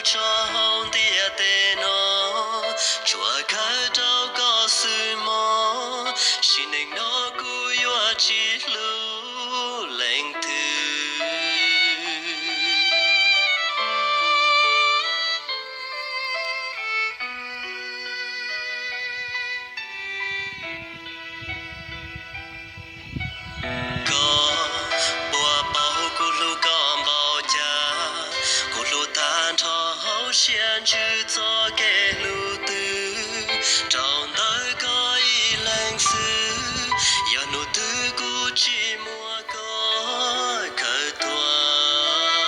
Tso hauv ntiaj teb no, tsuas kawm rau koj xwb mog, sim neej no kuv yuav tsis hlub leej twg. Koj puas paub kuv hlub koj npaum cas, kuv hlub tag nrho hauv siab ntsws txoj kev hlub twg, rau ntawm koj ib leeg xwb, yog hnub twg kuv tsis muaj koj kawm tuag.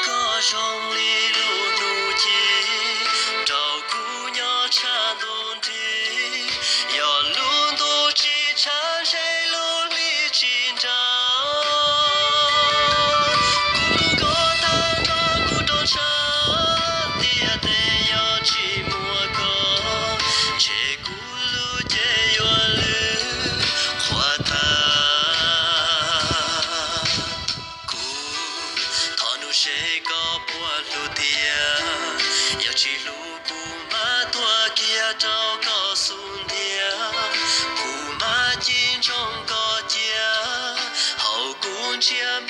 Koj zoo li lub hnub ci rau kuv nyob tshaj ntuj nrig, yog lub ntuj tsis tshav ntshe lub hli tsis nra. Kuv hlub koj tag nrho kuv rau ntsha ntiaj teb, yog tsis muaj koj ntshe kuv lub cev yuav lwj qhuav tag. Kuv thov hnub seb koj puas hlub tiag, yog tsis hlub kuv mam tuag kiag rau koj xub ntiag, kuv mam ci ntsoov koj cia hauv kuv ntsiab